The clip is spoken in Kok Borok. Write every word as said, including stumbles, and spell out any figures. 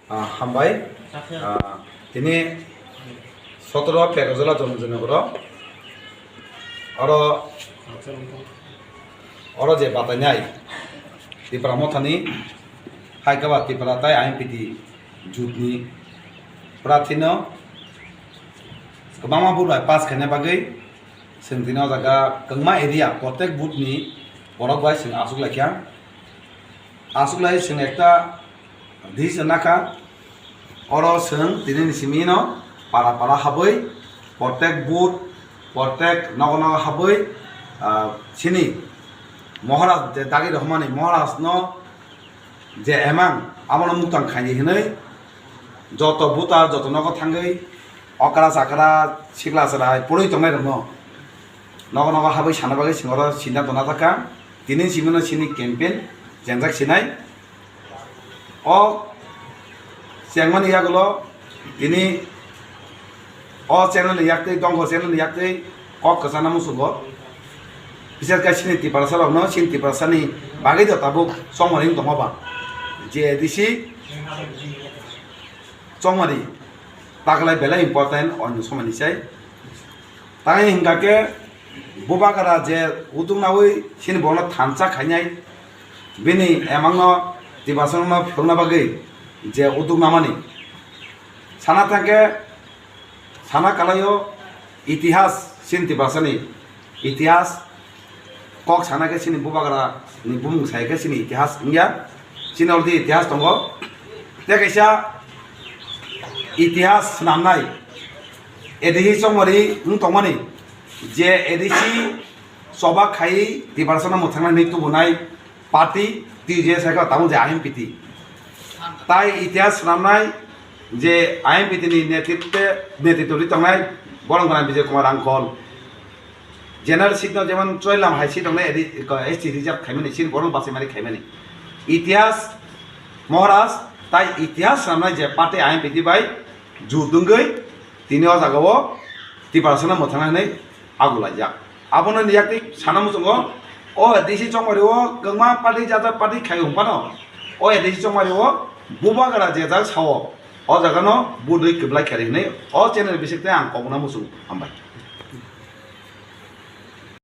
Ah, hambai. Ah, tini sotoro Pekajala Jonojoni Nogoro. Oro, oro je batainai Tipra Mothani, hai khe ba Tipra tai I M P T jotni prathino kwbangma vote bai pass khaina bagwi chwng tini o jaga kwbangma area, protek booth ni borok bai chwng achuk laikha. Achuk lai chwng ekta decision nakha, oro chwng tini ni simi no para para habwi, protek booth, protek nogo nogo habwi, ah, chini Maharaj je dagi rohmani Maharaj no je emang abono muktang khaini hinwi joto buta joto nogo thangwi okra chakra sikla chwrai purwi tongnai rokno nogo nogo habwi sana bagwi chwng oro sinna tongna jakha. Tini simi no chini campaign jengjak sinai. O chengmani yagulo tini o channel ni yaktwi, Dongkho channel ni yaktwi kok kwchana muchungo. Bises khe chini Tiprasa rokno, chini Tiprasa ni bagwi do tabuk chongmani wng tongma ba. J A D C chongmani taklai belai important o ni somani sai. Tangwi hwnkha khe bubagra je uduk nawi chini bono thansa khainai, bini emangno Tiprasano philokna bagwi je uduk namani. Sana thangkhe sana kalaio itihas chini Tiprasani itihas kok sana khe chini bubagra ni bumung sai khe chini itihas wngya, chini already itihas tongo. Tei kaisa itihas swnamnai A D C chongmani wng tongmani je A D C choba khai Tiprasano mwthangna hinwi tubunai party T J S hai khe tamo je I M P T. Tai itihas swnamnai je I M P T ni netritwe, netritwri tongnai borok gana Bijay Kumar Angkol. General seat no jemon Choilam hai seat tongnai, edi, ko, S T reserve khaimani, chini borok bachaimani khaimani. Itihas Maharaj tai itihas swnamnai je party I M P T bai jut wngwi tini o jaga o Tiprasano mwthangna hinwi agulaijak. Abono ni yaktwi sana muchungo, o A D C chongmari o kwbangma party jajak party khai hwnphano, o A D C chongmari o bubagra jejak sao, o jaga no budwi kwplai khairi hinwi o channel bisik tei ang kokna muchungo. Hambai.